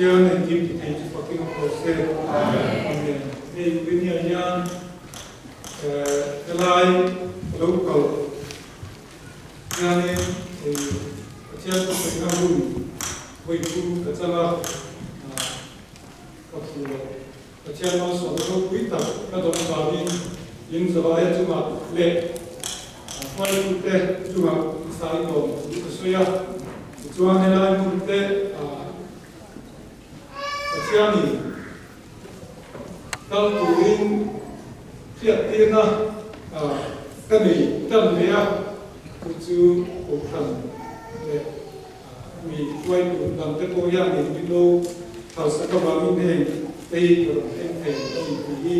Pathian engkim ti thei chu fakin awm rawh se. Amen. Hei Uinia hian helai ka lo kal hianin hei Pathian thusawina hun vawi thum ka chang a, ka phu lo. Pathian malsawmna ropui tak ka dawn avangin in zavaia chungah leh hruaitute chungah sai lawm thu ka sawi a. Tichuan helai hmun te Pathianin kal turin hriattirna ka nei tan ve a, chu chu Kohhran leh Mi hruaitu dangte pawh hianin min lo phalsak avangin heng te hi ka rawn thleng thei a ni tih hi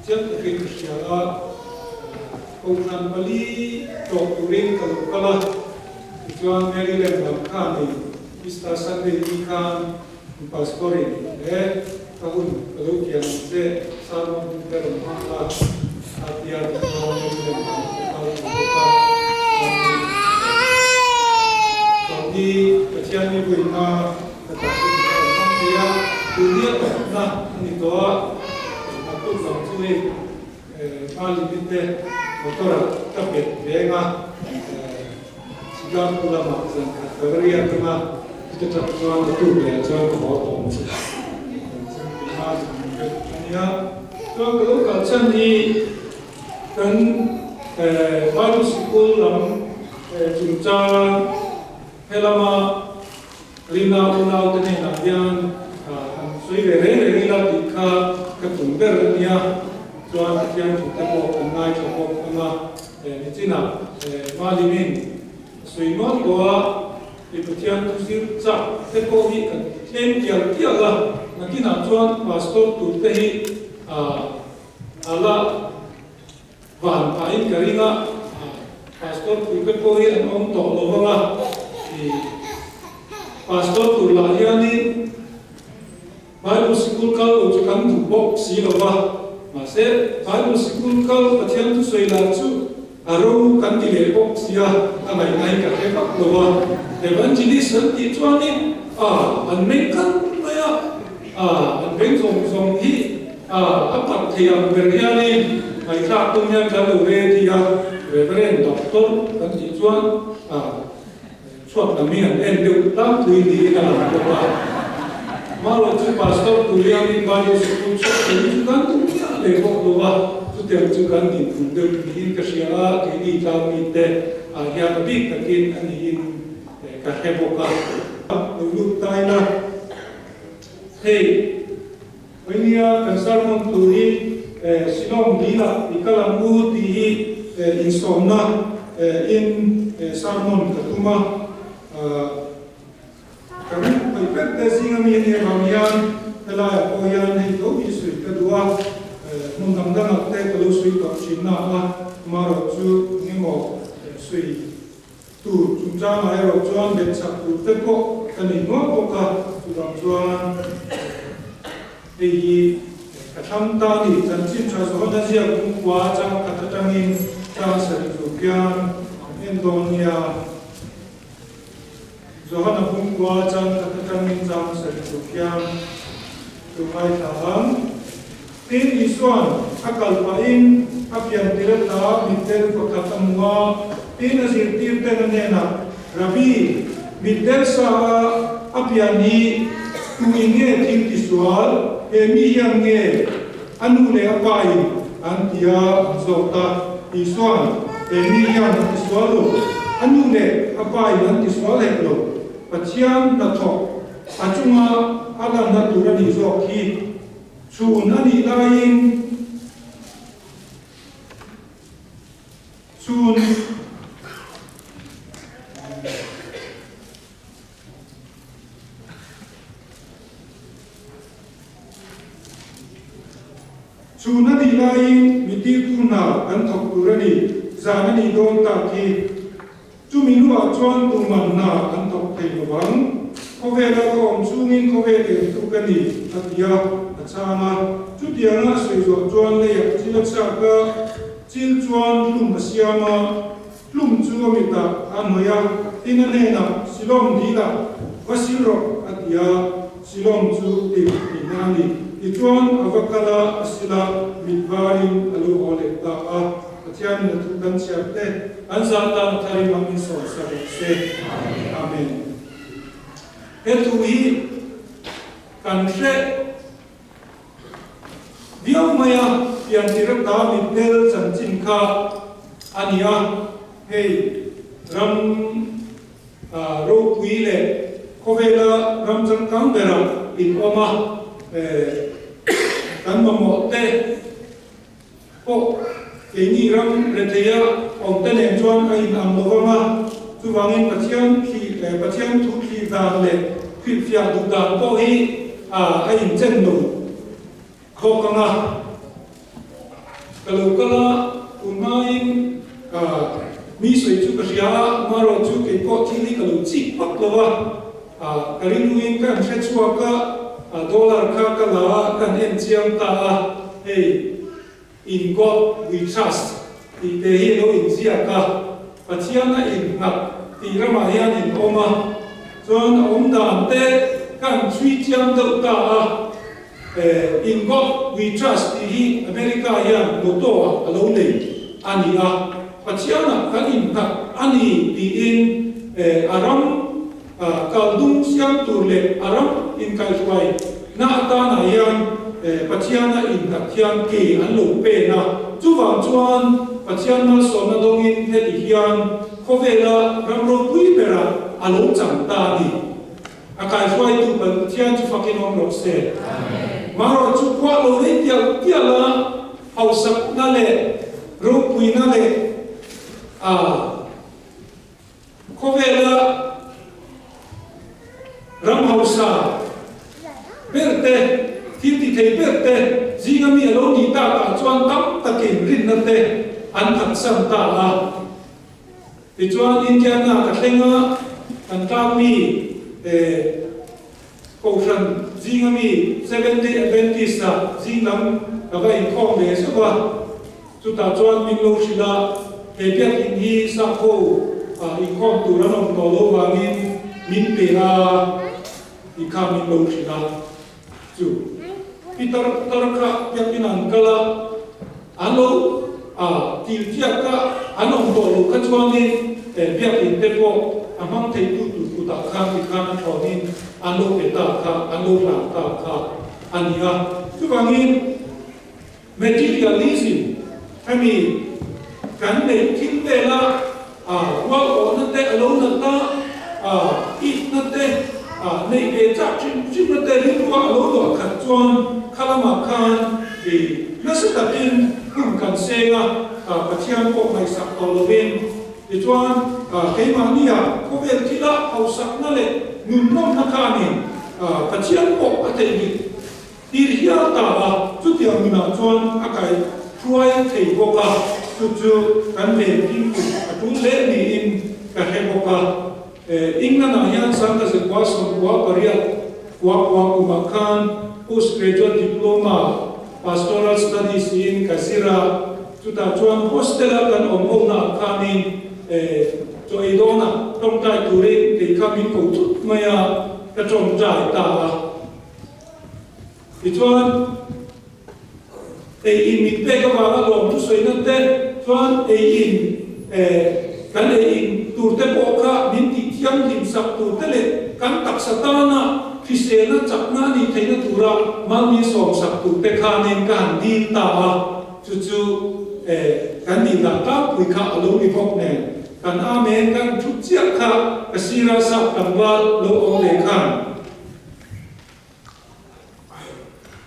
chiang takin ka hria a. Kohhran pali tlawh turin ka lo kal a, tichuan Maryland lam khanin Easter Sunday ni khan Pastor-in he ka hun ka lo kian ang che, sermon hun te rawn hmang la a tia tichuan Maryland lam ka kal thei bawk a. Chawlhni Pathian ni vawiina ka tak hun ka rawn hmang thei a, tun hi a tawpna a ni tawh a, naktuk lam chu hei hma limite motor-ah ka bet veng a. Chicago lamah zan khat ka va riak ang a, chuta tang chuan ka tuk leh ah chuan ka haw tawh ang che. Kan chu tih hma zan vek a nia. Chuan ka lo kal chhan hi kan Bible sikul lam chungchang helama Rina unaute hnenah hian han sawi ve reng reng ila tih kha ka tum ber a nia. Chuan Pathian thute pawh kan ngaithla bawk ang a. Nichinah Malimin a sawi nual tawh a, i Pathian thu zir chak te pawh hi kan tlem tial tial a, nakinah chuan Pastor tur te hi a la van phahin ka ring a, Pastor tur te pawh hi an awm tawh lo vang a, Pastor tur lah hianin Bible sikul kal lo chu kan duh bawk si lo va, mahse Bible sikul kal Pathian thusawi lah chu a ro kan ti leh bawk sia, a ngaihna hi ka hre vak lo va. Evangelist an tih chuanin a an meng kal mai a, a an beng zawng zawng hi a a pat thei ang ber hianin ngaihthlak tum hian kan lo ready a, Reverend Doctor kan tih chuan a. Chhuak lam hi an en deuh tlangpui niin a lang bawk a. Marawh chu Pastor Tuliangin Bible Sikul chhuak thei chu kan duh miah leh bawk lo a, chutiang chu kan dinhmun deuh niin ka hria a, keini tlangmite ah hian a bik takin a niin ka hre bawk a. Lo lut ta ila, hei Vainia kan sermon tur hi Shillong dilah i kal ang u tih hi insawmna in sermon ka tum a. Ka ring paih vek te zinga mi ania vang hian helaiah pawh hian hei tho hi sawi ka duh a, hmun dang dangah te ka lo sawi tawh thin na a, amaherawhchu engemaw sawi Tur chungchangah erawh chuan bet chak tur te pawh ka nei nual bawk a, chuvang chuan hei hi ka thlang ta a ni. Chanchin tha Johana ziak bungkua chang khat atangin chang sarih tur khian an en dawn nia. Johana bungkua chang khat atangin chang sarih tur khian chu ngaithla ang. Tin, Isua'n a kal pahin a pian tir ata mitdel pakhat a hmu a, tin a zirtirten a hnenah, Rabbi, mitdel sa a a pian hi tuin nge thil tisual, he mi hian nge a nu leh a pain an ti a an zawt a. Isua'n, He mi hian a tisual lo, a nu leh a pain an tisual hek lo, Pathian hnathawk a chunga a lanna tur a nih zawk hi. Chhun a nih laiin chhun Chhun a nih laiin mi tirtu hna kan thawk tur a ni, zan a nih dawn tak hi. Chumi hnuah chuan tuman hna an thawk thei lo vang. Khawvela ka awm chungin khawvel entu ka ni, a ti a, a chhang a. Chutianga a sawi zawh chuan leiah chil a chhiak a, chil chuan hlum a siam a, hlum chu a mitah a hnawih a, tin a hnenah, Silawm dilah. Va sil rawh, a ti a. Silawm chu tirh tihna a ni. Tichuan, a va kal a, a sil a, mit varin a lo haw leh ta a. Pathianin a thu kan chhiar te, an zah tan a tharin mang in sawi sa rawh se. Amen. He thu hi kan hre viau mai a, piantir ata mitdel chanchin kha a ni a, hei ram ropui leh khawvela ram changkang berah in awm a, kan mamawh te pawh keini ram retheia awmte nen chuan a inang lo vang a, chuvangin Pathian thli Pathian thu thli dan leh hrilhfiah duh dan pawh hi a inchen lo khawk ang a. Ka lo kal a, tun hmain mi sawi chu ka hria a, amaherawh chu kei pawh thil hi ka lo chik vak lo a, ka rilruin ka an hre chhuak a, dollar kha ka la a, ka han en chiang ta a, hei In God we trust tih te hi lo inziak a, Pathian a innghat tih ramah hian in awm a, chuan a awm dan te ka han chhui chiang deuh ta a, In God we trust tih hi America hian motto ah a lo nei a ni a, Pathian ah kan innghat a ni tiin a ram kal dung siam tur leh a ram inkaihruai na atanah hian Pathian a innghat hian ke an lo pen a, chuvang chuan Pathian malsawmna dawngin heti hian khawvela ram ropui berah a lo chang ta a ni. A kaihruaitu Pathian chu fakin awm rawh se. Marawh chu khuah lo rei tial tial a, hausakna leh ropuina leh a khawvela ram hausa ber te, thil ti thei ber te zinga mi a lo nih takah chuan tam takin rinna te an phatsan ta a. Tichuan Indiana ka thleng a, kan tlak mi Kohhran zinga mi Seventh Day Adventist ah zing lam ka va inkhawm ve zeuh a, chutah chuan min lo hrilh a, he biakinn hi sakho inkhawm tur an awm tawh lo vangin min pe a tih kha min lo hrilh a. Chu Peter putar kha biakinn an kal a, an lo til chiak a, an awm tawh loh kha chuanin biakinn te pawh a hmang theitu tur kutah khan tikhan a thlawnin an lo pe ta kha, an lo hlan ta kha a ni a. Chuvangin materialism hemi kan neih thil vela rual awhna te, a lo nat a, itna te, neih ve chak hrim hrimna te rilrua a lo luah khat chuan kha lamah khan nasa takin hun kan seng a, Pathian pawh ngaihsak tawh lovin. Tichuan, keimahnia khawvel thila hausakna leh nunnawmna khanin Pathian pawh a theihnghilh Tir hial ta a, chutiang nunah chuan a kai hruai thei bawk a, chu chu kan ven thingpui a tul hle niin ka hre bawk a. England-ah hian Sangha Zakua 98 kua kua kumah khan Post Graduate Diploma Pastoral Studies in ka zir a, chutah chuan hostel-a kan awm honaah khanin chaw ei dawnah tawngtai turin kei kha min ko thut mai a, ka tawngtai ta a. Tichuan, ei in min pek avanga lawm thusawina te chuan ei in kan ei in tur te pawh kha min tih thianghlim sak tur te leh kan taksa tana hriselna chakna a nih theihna tura mal min sawm sak tur te khanin ka han dil ta a, chu chu kan nih dan tlangpui kha a lo ni bawk nen kan Amen kan thut chiah kha ka sira sap tlangval lo awm leh khan.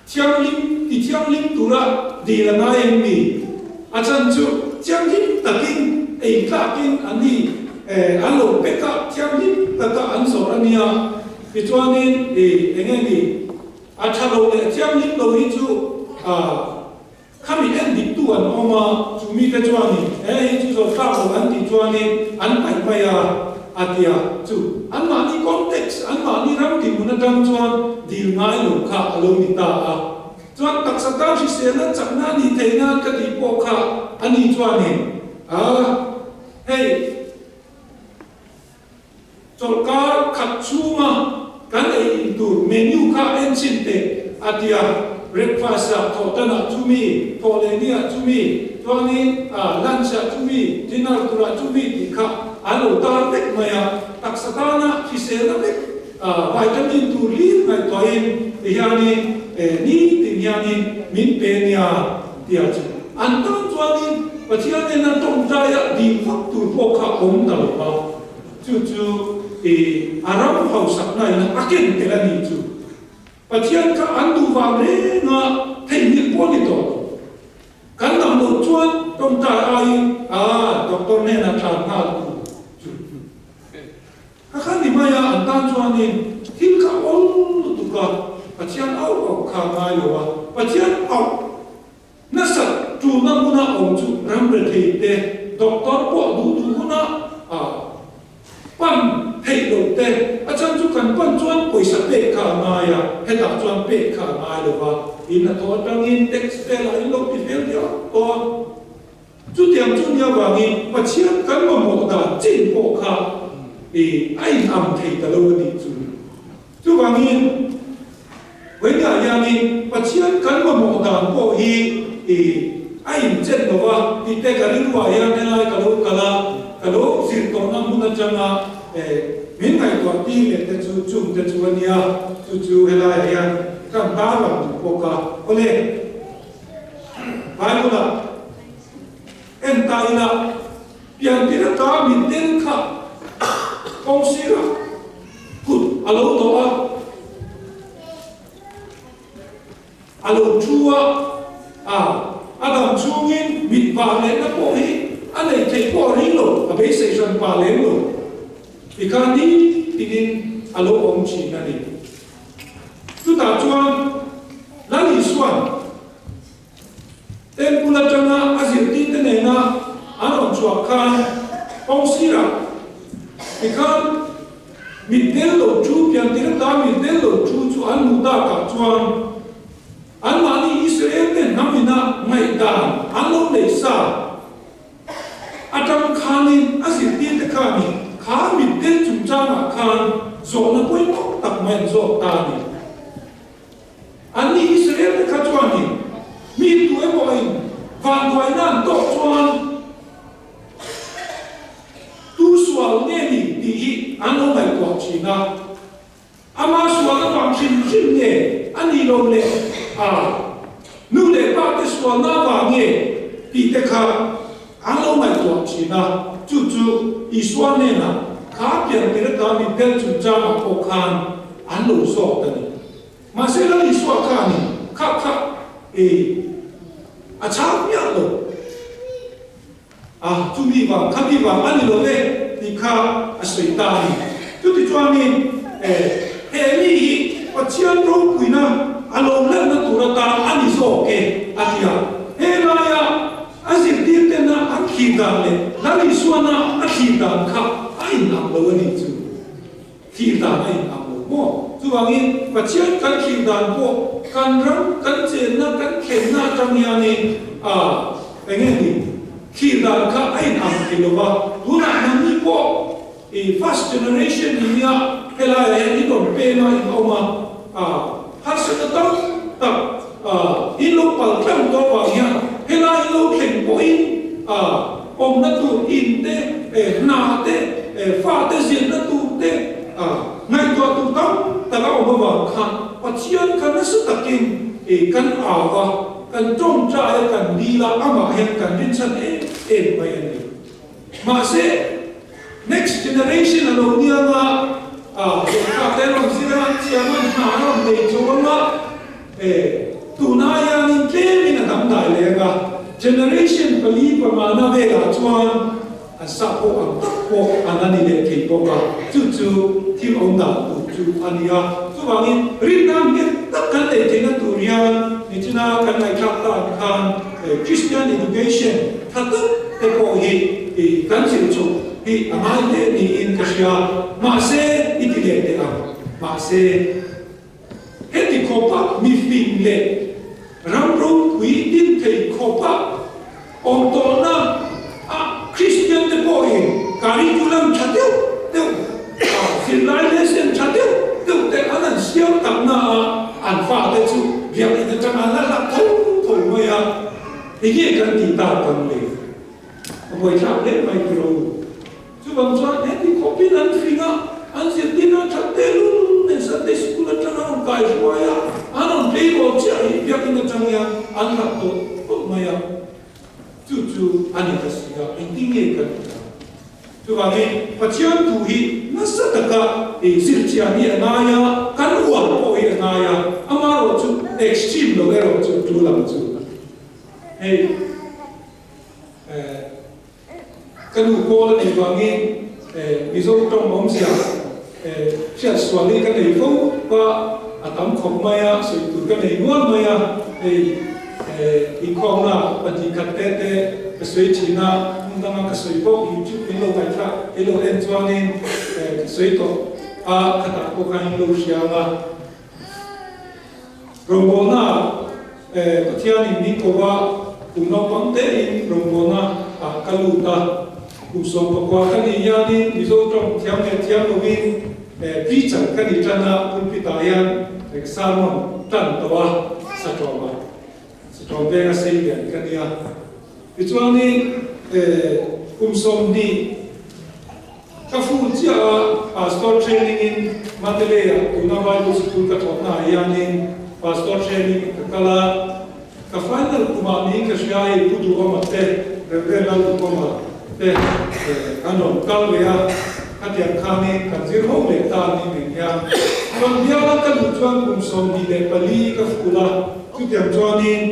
Thianghlim ti thianghlim tura dil a ngai em ni? A chhan chu thianghlim takin ei tlakin an ni an lo pek a, thianghlim taka an zawrh a nia. Tichuanin i eng nge ni? A tha lo leh thianghlim lo hi chu Khami en diktu an awm a, chu mite chuanin he hi chu zawh tlak lo an tih chuanin an paih mai a, a ti a. Chu anmahni context, anmahni ram dinhmun atang chuan dil ngai lo kha a lo ni ta a. Chuan taksa tan hriselna chakna a nih theih nan ka tih pawh kha a ni chuanin, a hei. Chawlhkar khat chhunga kan ei in tur menu kha en chhin teh a ti a, breakfast ah thawhtan ah chumi, thawhlehni ah chumi, chuanin lunch ah chumi, dinner tur ah chumi tih kha an lo tar vek mai a, taksa tana hriselna vek vitamin tur hlir ngaihtuahin ti hianin nitin hianin min pe nia tia chu an tan chuanin Pathian nena tawngtaia dil vak tur pawh kha awm ta lo va. Chu chu i a ram hausakna in a ken tel a nih chu. Pathian kha an duh vang renga theihnghilh pawh a ni tawh lo. Kan dam loh chuan tawngtai aiin a doctor hnenah tlan nghal tur chu. Kha kha ni mai a, an tan chuanin thil kha awl lutuk a, Pathian auh auh kha a ngai lo a, Pathian auh Nasat tulna hmuna awm chu ram rethei te, doctor pawh duh duh huna pan theih loh te, a chhan chu kan pan chuan pawisa pek kha a ngai a, hetah chuan pek kha a ngai lo va, in hnathawh atangin tax velah in lo ti fel diau tawh a. Chutiang chu nia vangin Pathian kan mamawh dan chin pawh kha a inang thei ta lo a nih chu. Chuvangin, vawiinah hianin Pathian kan mamawh dan pawh hi a inchen lo va, tih te ka rilruah hian helai ka lo kal a, ka lo zir tawhna hmun atanga min ngaihtuah tir leh te chu chung te chu a nia, chu chu helaiah hian kan tarlang duh bawk a. Awle, Bible-ah en ta ila, piantir ata min tel kha kawng sirah, Kut a lo tawh a, a lo thu a, a a dam chhungin mit vah lehna pawh hi a neih theih pawh a ring lo, a beisei hran pah lem lo. Tikhan ni tinin a lo awm thin a ni. Chutah chuan Lal Isua'n Temple atanga a zirtirte nena an rawn chhuah khan kawng sirah tikhan mitdel lo thu, piantir ata mitdel lo thu chu an hmuh takah chuan anmahni Israel te hnam ina ngaihdan an lo nei sa atang khanin a zirtirte khanin kha mitdel chungchangah khan zawhna pawimawh tak mai an zawk ta a ni. Anni Israel te kha chuanin mi tu emawin vanduaina an tawk chuan tu sual nge ni tih hi an lo ngaihtuah thin a. Ama sual avang hrim hrim nge a nih loh leh a nu leh pa te sualna avang nge tih te kha an lo ngaihtuah thin a. Chu chu Isua hnenah kha piantir ata mitdel chungchangah pawh khan an lo zawk ta ni. Mahse Lal Isua khanin kha kha i a chhang miah lo. A, chumi vang, khami vang a ni lo e tih kha a sawi ta a ni. Chutichuanin e, he mi hi Pathian ropuina a lo lanna tur atan a ni zawk e a ti a. He laia a zirtirtena an thlir dan leh Lal Isuana a thlir dan kha a inang lo a nih chu. Thlir dan a inang lo maw? Chuvangin Pathian kan thlir dan pawh kan ram, kan chenna, kan thlenna atang hianin a eng nge ni thlir dan kha a inang thei lo va. Tunah nangni pawh i first generation ni nia helaiah hian in rawn peng a, in awm a, a harsatna tam tak a in lo pal tlang tawh avang hian helai in lo thleng pawhin a Awmna tur in te, hna te, fate ziahna tur te ngaihtuah tur tam tak a awm avang khan Pathian kha nasa takin kan au a, kan tawngtai a, kan dil a, amah hian kan rinchhan em em mai a ni. Mahse, next generation a lo nia nga, lehkha te rawn zir a, thiam a, hna a rawn nei chho ang a, Tuna hianin tlemin a dangdai leh ang a, generation pali pangana velah chuan an sah pawh ang tak pawh an a ni leh thei bawk a, chu chu thil awm dan tur chu a ni a. Chuvangin rinna nghet tak kan neih theihna tur hian nichina kan ngaihthlak dan khan Christian education tha tak te pawh hi kan zir chhoh hi a ngai hle niin ka hria. Mahse i ti leh teh ang. Mahse. Heti khawpa mifing leh ram ropui din thei khawpa awm tawhna ah Kristian te pawhin curriculum tha deuh deuh a na a, an fate chu biakinn atang an la hlat tho tho mai a, enge kan tih tak ang le? A buaithlak hle mai tiraw? Chuvang chuan heti khawpin an fing a, an zirtirna that tehlul nen Sunday School atang an rawn kai hruai a, an rawn tleirawl chiah hi biakinn atang hian an hlat tawh tawh mai a. Chu chu a ni ta si a, engtin nge kan ti ang? Chuvangin Pathian thu hi nasa taka zirchian hi a ngai a, kan uar pawh hi a ngai a, amaherawhchu extreme lo erawh chu tul ang chu. Hei eh. Ka nu kawl a nih vangin Mizo tawng awmzia hriat sual hi ka nei fo a, a tam khawp mai a, sawi tur ka nei nual mai a, hei inkhawmna pahnihkhat te te ka sawi thin a, hmun danga ka sawi bawk YouTube in lo ngaihthlak i lo en chuanin ka sawi tawh a, khatah pawh khan in lo hria ang a. Rawngbawlna Pathianin min ko a, kum naupang tein rawngbawlna ah ka lut a. Kum 14 ka nih hianin Mizo tawng thiam leh thiam lovin preacher ka ni tan a, pulpit ah hian ka sermon tan tawh a, Satawma, Satawm venga sei lian ka nia. Tichuanin kum 20 Ka full chiah a, Pastor training in Mandalay ah tuna Bible School ka thawhna ah hianin Pastor training ka kal a, ka final kumah niin ka hria hei Pu Duhawma te, Reverend Lalduhawma te an rawn kal ve a, khatiang khanin kan zir ho leh ta ni nen hian chuan biala ka luh chuan kum 24 ka full a, chutiang chuanin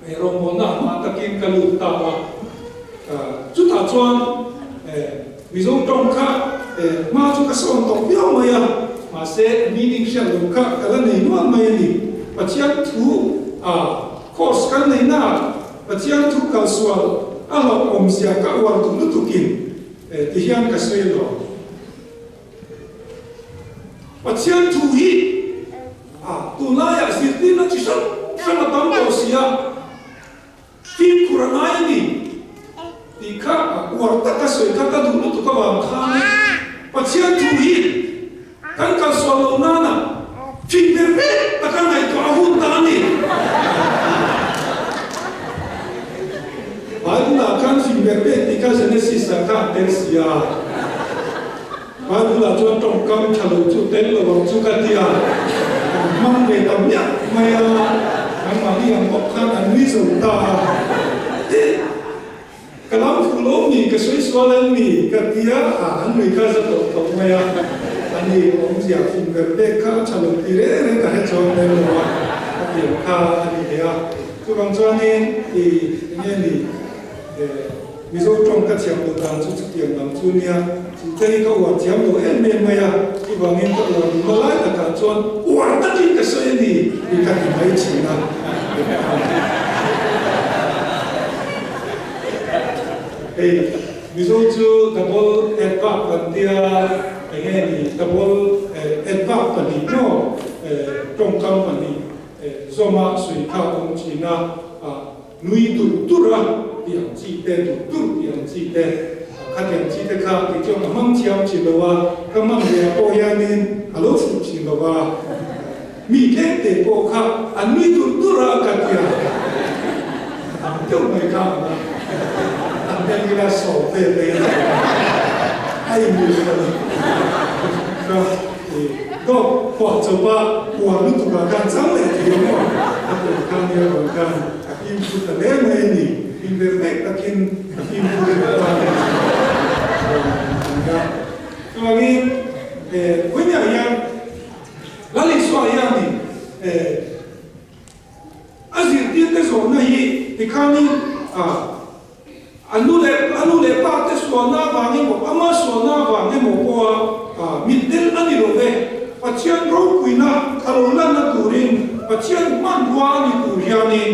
Rawngbawlna hma takin ka lut ta a, chutah chuan Mizo tawng kha hma chu ka sawn tawh viau mai a, mahse meaning hriat loh kha ka la nei nual mai a ni. Pathian thu a course kan nei na ah Pathian thu kalsual a hlauh awmzia ka uar duh lutukin tihian ka sawi lo. Pathian thu hi a tunlaiah zirtirna chi hrang hrang a tam tawh si a, fimkhur a ngai a ni tih kha a uar taka sawi kha ka duh lutuk avang khanin Pathian thu hi kan kalsual loh nana fing ber ber taka ngaihtuah a hun ta a ni. Bible-ah khan fing ber ber tih kha Genesis-ah khan a tel si a. Bible-ah chuan tawngkam tha lo chu tel lo ang chu ka ti a, an hmang ve ta miah mai a, anmahni ang bawk khan an nui zo ta a. Tin, ka lam fuh lo mi, ka sawi sual em mi ka ti a, an nui kha za tawh tawh mai a, ani awmzia fing ber pek kha a tha lo ti reng reng ka hre chuang lem lo a, a pian kha a ni leh a. Chuvang chuanin i enge ni? Mizo tawng ka thiam loh dan chu chutiang lam chu nia, chu te hi ka uar thiam lo em em mai a, chuvangin ka uar duhna lai takah chuan uar takin ka sawi a ni tih ka ti mai thin a. Hei Mizo chu double adverb kan tia, enge ni double adverb pahnih maw tawngkam pahnih zawma sawi kha a awm thin a. Nui dur dur a tih ang chi te, dur dur tih ang chi te, khatiang chi te kha kei chuan ka hmang thiam thin lo a, ka hman ve ah pawh hianin a lo fuh thin lo a, mi tlem te pawh kha an nui dur dur a ka tia, ang deuh mai kha ang a, an en ila sawm vel mai a ni a, a inmil lo a ni. Ka Dawk phuah chawp a uar lutuk ah khan chang leh thei ang aw a tih kha nia rawn khan a fimkhur ta hle mai a ni. Fimber vek takin a fimkhur in a tan a ni a. Chuvangin vawiinah hian Lal Isua hianin a zirtirte zawhna hi tikhanin a A nu leh a nu leh pa te sualna avang emaw, ama sualna avang emaw pawha mitdel a ni lo ve. Pathian ropuina a lo lanna turin Pathian hmanrua a ni tur hianin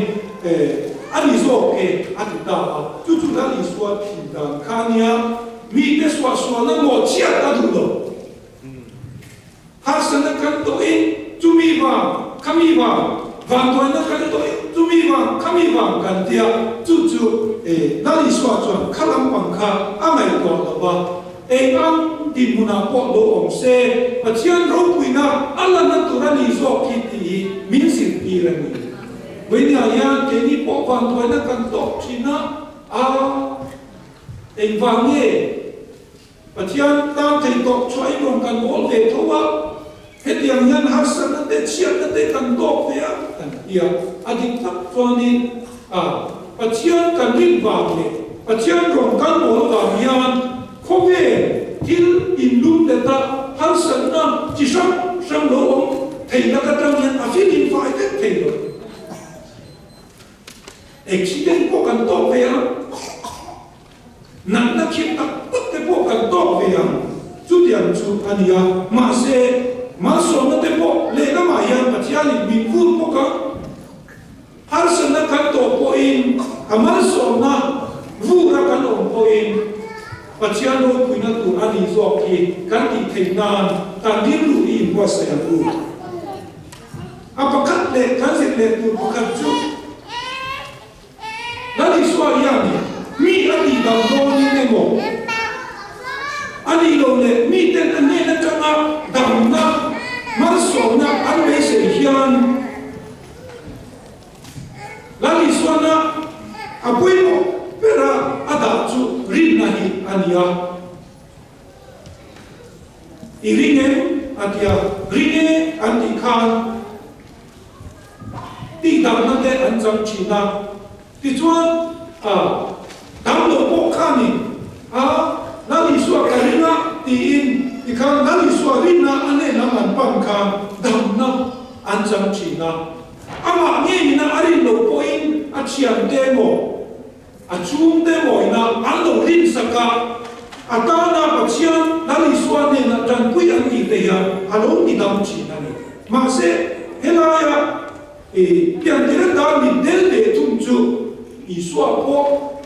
a ni zawk e a ti ta a. Chu chu Lal Isua thih dan kha a nia, mite suahsualna mawhchhiat a duh lo. Harsatna kan tawhin chumi vang, khami vang, vanduaina kan tawhin chumi vang, khami vang kan tia, chu chu Lal Isua chuan kha lampang kha a ngaihtuah lo va. Eng ang dinhmunah pawh lo awm se, Pathian ropuina a lanna tur a ni zawk hi tih hi min zirtir a ni. Vawinia hian keini pawh vanduaina kan tawk thin a, a engvang nge Pathian tan thei tawk chhuahin rawn kan bawl ve tho a, hetiang hian harsatna te chhiatna te kan tawk ve a kan ti a, a dik tak chuanin a Pathian kan rin vang leh Pathian rawn kan bawl vang hian khawvel thil inlum leta harsatna chi hrang hrang lo awm thei lak atang hian a fimim fai vek thei lo. Accident pawh kan tawk ve a. Natna khirh tak tak te pawh kan tawk ve ang. Chutiang chu a ni a. Mahse, malsawmna te pawh lehlamah hian Pathianin min vur bawk a. Harsatna kan tawh pawhin, a malsawmna vura kan awm pawhin Pathian ropuina tur a ni zawk hi kan tih theih nan kan rilru hi inbuatsaih ang u. A pakhat leh kan zir leh tur pakhat chu Lal Isua hian mi a tih dam dawnin emaw a nih loh leh miten a hnen atanga damna malsawmna an beisei hian Lal Isuana a pawimawh bera a dah chu rinna hi a ni a. I ring em? a ti a, Ring e an tih khan tihdamna te an chang thin a. Tichuan, a dam lo pawh khanin a Lal Isua ka ring a tiin tikhan Lal Isua rinna a hnen lam an pan khan damna an chang thin a. Amah ngeiin a rin loh pawhin a thiante emaw, A chhungte mawina an lo rinsak a, a tana Pathian Lal Isua hnena tanpui an tih te hian a lo ti dam thin a ni. Mahse, helaia i piantir atan min tel ve thung chu Isua pawh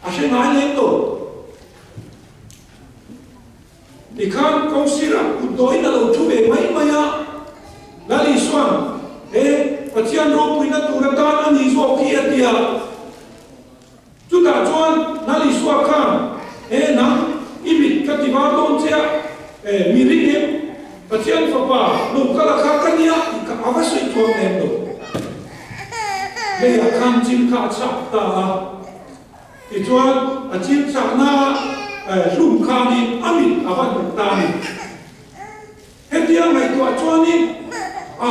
a hre ngai lem lo. Tikhan kawngsirah kut dawhin a lo thu ve mai mai a, Lal Isua'n he Pathian ropuina tur atan a ni zawk hi a ti a. Chutah chuan Lal Isua khan, He nang i mit ka ti var dawn che a, e mi ring em, Pathian fapa lo kal a kha ka nia tih kha a va sawi chuang lem lo. Leiah khan chil kha a chhak ta a. Tichuan, a chil chakna hlum khanin a mit a va hnawh ta a ni. Hetia ngaihtuah chuanin a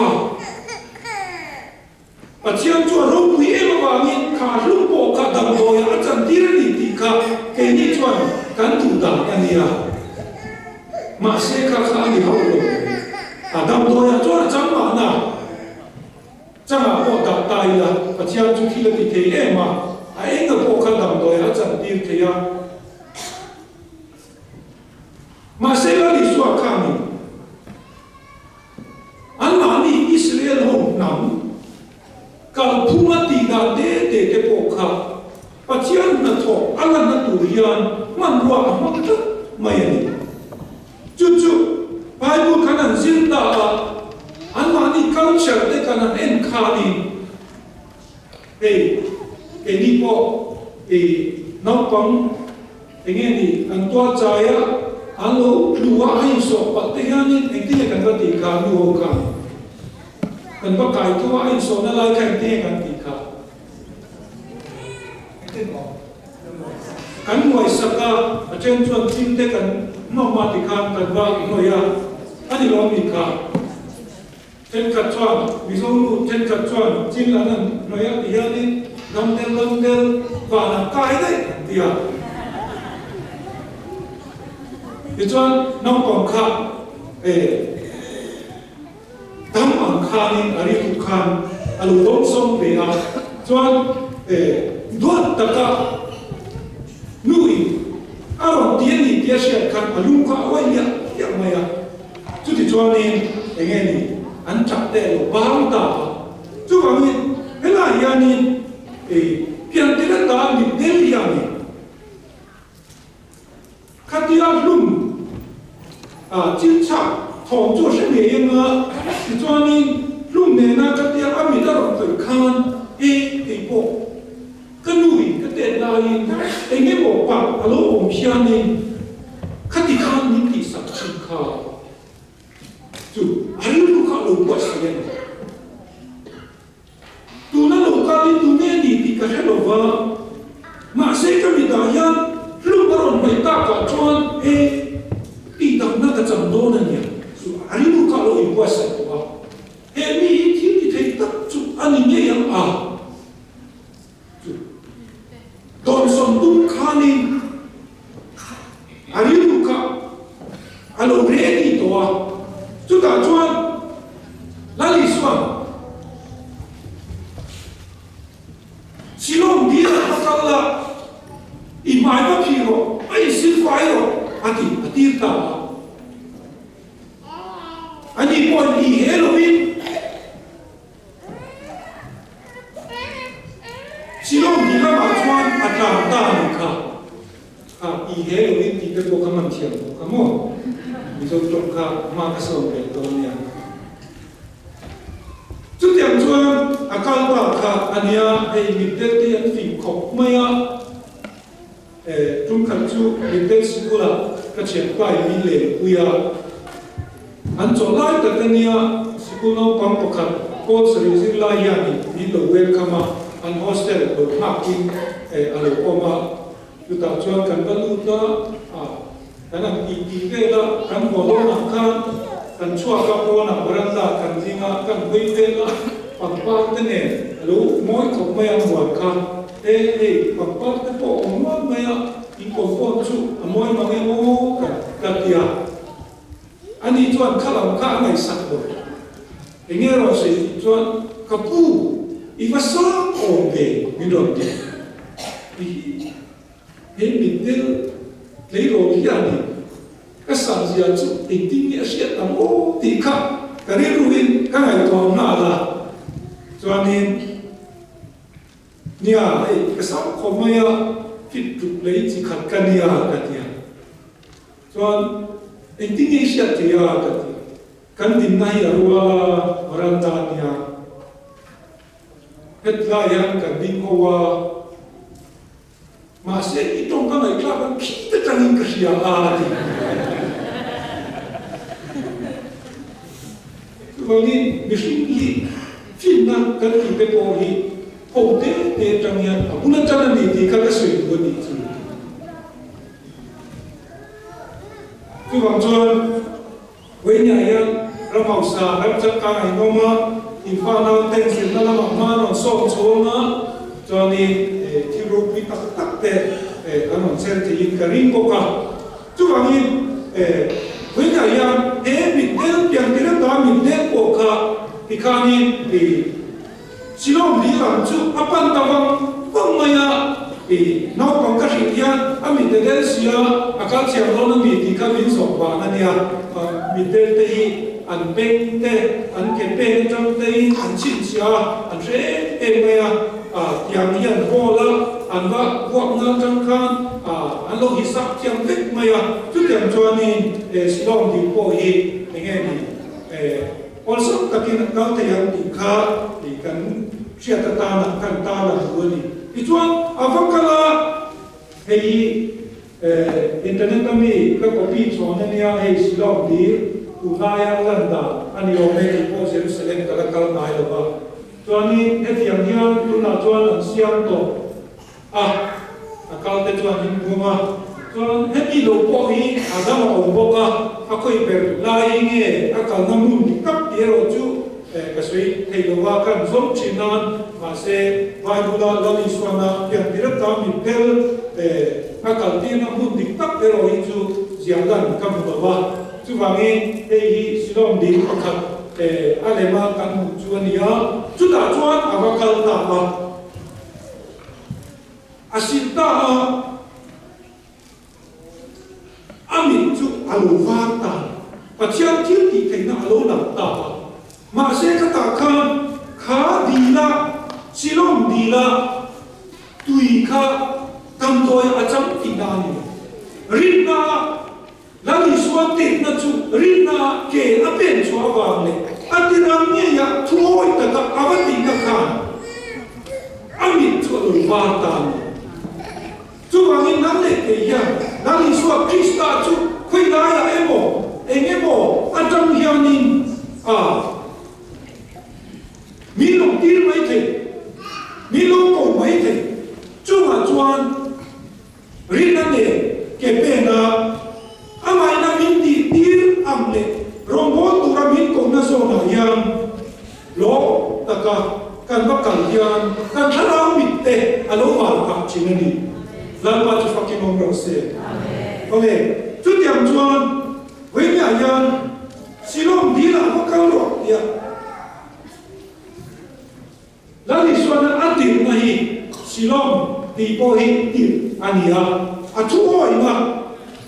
Pathian chu a ropui em avangin kha hlum pawh kha damdawiah a chantir a ni tih kha keini chuan kan duh dan a nia. Mahse kha kha a ni hauh lo mai. A damdawiah chuan a chang mahna. Changah pawh dah ta ila, Pathian chu thil a ti thei em a, a enga pawh kha damdawiah a chantir thei a. Mahse Lal Isua khanin anmahni Israel ho hnam kalphunga tih dan te te te pawh kha Pathian hnathawh a lanna tur hian hmanrua a hmang tlat mai a ni. Chu chu Bible khan an zir ta a, anmahni culture te khan an en khanin hei keini pawh i naupang enge ni an tual chai a, an lo tlu a, a insawh palh te hianin engtin nge kan va tih kha nu ho khan kan va kai tho a, a insawhna lai kha engtin nge kan tih kha? Kan ngawisak a, a then chuan thim te kan hnawm a tikhan kan va hnawih a, a ni lo mi kha. Thenkhat chuan Mizo nu thenkhat chuan chil an han hnawih a ti hianin damdel damdel vanah kai daih an ti a. Tichuan naupang kha eh. Dam ang khanin a rilru khan a lo dawngsawng ve a, chuan duat taka nuin a rawn ti a ni tih a hriat khan a lung kha a uai liah liah mai a. Chuti chuanin eng nge ni an chak te a lo bang ta a. Chuvangin helaiah hianin piantir atan mitdel hianin Khatia hlum a chil chhak thawm chu a hre ngei ang a, tichuanin hlum nena khatia a mit a rawn khawih khan e kei pawh ka nuin ka tet laiin eng emaw palh a lo awm hianin khati. kal hi tu nge ni tih ka hre lo va, mahse ka mitah hian hlum a rawn hnaih takah chuan he tihdamna ka chang dawn a nia chu a rilru kha a lo inbuatsaih tawh a. He mi hi thil ti thei tak chu a ni ngei ang a, chu dawnsawn tum khanin a rilru kha a lo ready tawh a, chutah chuan Lal Isua'n Silawm dil a va kal la, i hmai va phih rawh, a insilfai rawh a ti a tir ta a. Ani pawhin i he lovin Silawm dil lamah chuan a tlan ta a nih kha. Kha i he lovin tih te pawh ka man thiam tawh kha maw? Mizo tawng kha hma ka sawn ve dawn nia. Chutiang chuan a kal ta kha a nia, hei mitdel te hi an fing khawp mai a. Tum khat chu mitdel sikulah ka thianpa in min lenpui a, an chawlh lai tak a nia, sikul naupang pakhat pawl sarih zirlai hianin min lo welcome a, an hostel lo nghakin a lo awm a, chutah chuan kan va lut a, kan han tih tih vel a, kan haw dawnah khan kan chhuak a, pawnah veranda kan ding a, kan hawi vel a, pangpar te nen a lo mawi khawp mai a muan kha. He hei pangpar te pawh a awm nual mai a, in compound chu a mawi mang em aw ka ka ti a. Ani chuan kha lam kha a ngaihsak lo. Enge rawn sawi tih chuan ka pu i va sang awm ve min rawn ti. Ti hi he mitdel tleirawl hianin ka sahzia chu engtin nge a hriat ang aw tih kha ka rilruin ka ngaihtuah nghal a. Chuanin. Nia, hei ka sam khawp mai a, fit tuk lei chi khat ka nia ka ti a. Chuan engtin nge i hriat thei a ka ti a. Kan dinna hi a rual a, veranda a nia. Hetlai hian kan ding ho a, mahse i tawng ka ngaihthlak ang khi te tangin ka hria a a ti. Chuvangin mihring hi finna kan tih te pawh hi ho te te atang hian a bul atang a ni tih kha ka sawi duh a nih chu. Chuvang chuan Vawiinah hian ram hausa, ram changkang a inawm a, infa nauten zirna lamah hma an rawn sawm chhawng a, chuanin thil ropui tak tak te an rawn chen theiin ka ring bawk a. Chuvangin vawiinah hian he mitdel pian tirata mitdel pawh kha tikhanin Silawm dil ang chu a pan ta vang vang mai a, i naupang ka hrilh hian a mitdel sia a kal thiam dawn a ni tih kha min zawh vang a nia. Mitdel te hi an beng te, an ke pen atang te in an chhinchhiah a, an hre em em mai a, tiang hi an hawl a, an va vuak na atang khan an lo hisap thiam vek mai a. Chutiang chuanin Silawm dil pawh hi enge ni? Awlsam takin a kal thei ang tih kha tih kan hriat atana kan ta lang duh a ni. Tichuan, a va kal a, hei hi internet a mi ka copy chhawn a nia, hei Shillong dil tunlaia lan dan a ni awm e tih pawh Jerusalem ka la kal ngai lo va. Chuanin hetiang hian tunah chuan an siam tawh. A, a kal te chuan in bum a, chuan hemi lo pawh hi a dang a awm bawk a, a khawih ber lai hi nge a kalna hmun dik tak tih erawh chu ka sawi thei lo a, kan zawng thin nan, mahse Bible-a Lal Isuana pian tir ata mit tel a kal tirna hmun dik tak erawh hi chu ziah lan ka hmu lo a, chuvangin hei hi Shillong dil pakhat a lema kan hmuh chu a ni a, chutah chuan a va kal ta a. A sil ta a, a mit chu a lo var ta. Pathian thil tih theihna a lo lang ta a. Mahse khatah khan kha dila, Silom dila tui kha damdawi a chang tihna a ni lo. Rinna a Lal Isua tirhna chu rinna ke a pen chhuah avang leh a tirang ngeia thuawi taka a va tihna khan a mit chu a lo var ta a ni. Chuvangin nang leh kei hian Lal Isua Krista chu khawi laiah emaw eng emaw atang hianin a min lawmtir mai thei. Min. taka kan va kal hian kan thlarau mit te a lo var phah thin a ni. Lalpa chu fakin awm rawh se. Awle, chutiang chuan vawinia hian Silawm dilah va kal rawh tia Lal Isuana a tirhna hi Silawm tih pawh hi tirh a ni a, a thuawihna,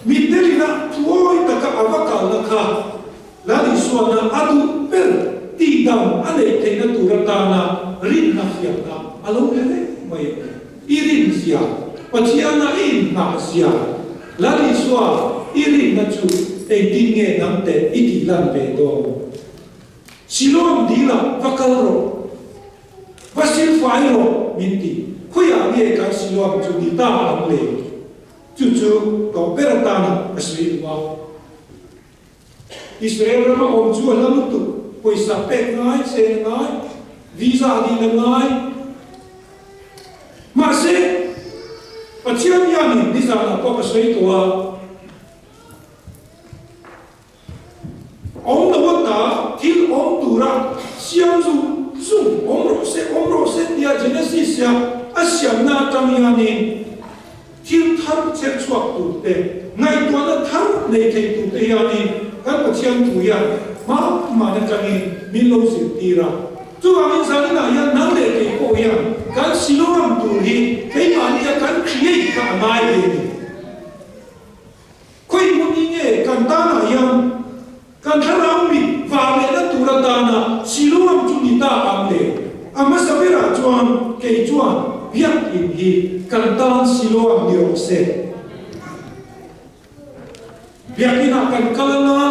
mitdelina thuawi taka a va kalna kha Lal Isuana a duh ber tihdam a neih theihna tur atana rinna fiahna a lo pe vek mai a ni. I rinzia, Pathiana i inhnahzia, Lal Isua i rinna chu engtin nge nang teh i tih lan ve dawn? Siloam dilah va kal rawh, va silfai rawh min ti. Khawiah nge kan Siloam chu ni ta ang le? Chu chu tawp ber atana ka sawi duh a. Israel rama awm chu a hla lutuk, pawisa pek ngai, chen a ngai, visa dil a ngai. Mahse, Pathian hianin nizanah pawh ka sawi tawh a, Awm lo ata thil awm tura siam zung zung awm rawh se, awm rawh se tia Genesis a a siamna atang hianin thil thar chher chhuak tur te, ngaihtuahna thar nei thei tur te hianin kan Pathian thu hian hma hman atangin min lo zirtir a. Chuvangin zaninah hian nang leh kei pawh hian kan Siloam tur hi keimahnia kan create kha a ngai ve a ni. Khawi hmun hi nge kan tanah hian kan thlarau mit vah lehna tur atana Siloam chu ni ta ang le? A hmasa berah chuan kei chuan biakinn hi kan tan Siloam ni rawh se. Biakinah kan kal anga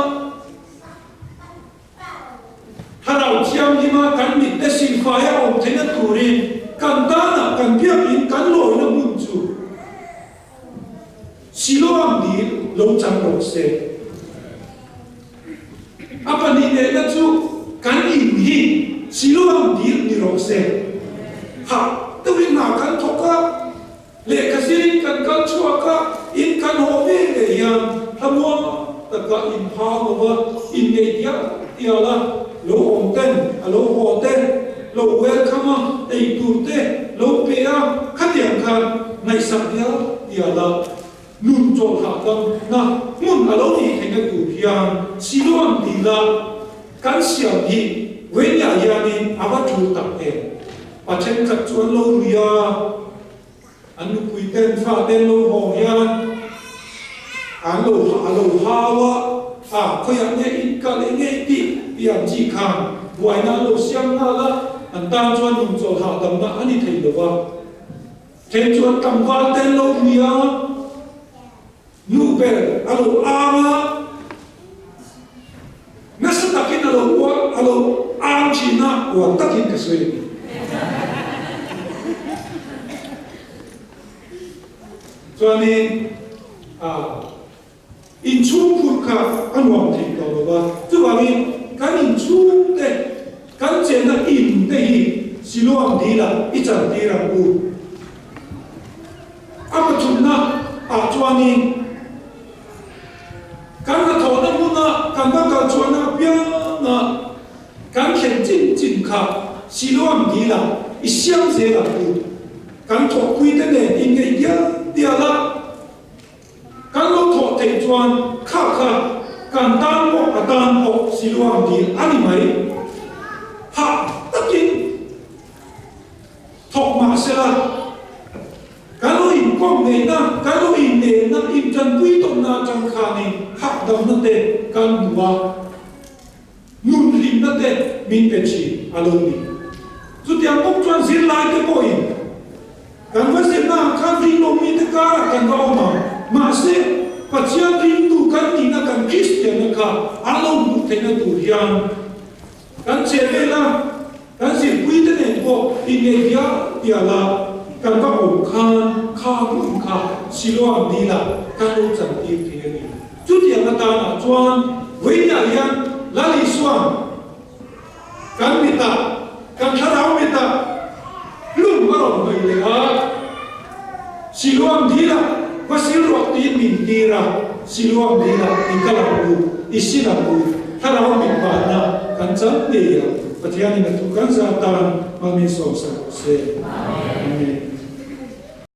Thlarau Thianghlima kan mitte silfai a awm theihna turin kan tanah kan biakinn kan lawina hmun chu Siloam dil lo chang rawh se. A pahnihna chu kan in hi Siloam dil ni rawh se. Hah deuhin hna kan thawk a, lehkha zirin kan kal chhuak a, in kan haw ve leh hian thlamuang taka inphang lova inneih dial dial a, lo awm ten a lo haw te, lo welcome a, ei tur te lo pe a, khatiang khan ngaihsak dial dial a, nun chawlhah damna hmun a lo nih theihna tur hian Siloam dila kan siam hi Wenia hianin a va tul tak em? Pa thenkhat chu an lo rui a, an nupui ten fa ten lo haw hian an lo a lo hau a, a khawiah nge in kal eng nge i tih tih ang chi khan buaina an lo siam nghal a, an tan chuan nungchawlh hahdamna a ni thei lo va. Then chuan tlangval ten lo rui a, nu ber a lo ang a, nasa takin a lo a lo ang thin a, uar takin ka sawi a ni. Chuanin ah inchhung phurh kha a nuam thei tawh lo va, chuvangin kan inchhung te, kan chenna in te hi Siloam dilah i chantir ang u. A pathumna ah chuanin kan hnathawhna hmuna kan va kal chhuahna apianga kan thlen chin chin kha Siloam dilah i siam zel ang u. Kan thawhpuite nen inngeih dial dial a, kan lo thawh theih chuan kha kha kan tan pawh a tan pawh Siloam dil a ni mai. Hah takin. Thawk mah sela, kan lo inkawm ngeihna, kan lo innelna, intanpui tawpna atang khanin hahdamna te kan hmu a, nun hlimna te min pe thin a lo ni. Chutiang bawk chuan zirlaite pawhin kan va zirna ang khan rinawm mite karah kan va awm ang, mahse Pathian ringtu kan nihna kan Kristianna kha an lo hmuh theihna tur hian Kan che vel a, kan zirpui te nen pawh inngeih dial dial a, kan va awm khan kha hmun kha Siloam dilah kan lo chantir thei a ni. Chutiang atanah chuan vawiinah hian Lal Isua'n kan mitah, kan thlarau mitah hlum a rawn hnawih leh a, Siloam dilah va sil rawh tiin min tir a, Siloam dilah i kal ang u, i sil ang u, thlarau mit vanna kan chang ngei ang. Pathianin a thu kan zah tan mal min sawmsak rawh se. Amen.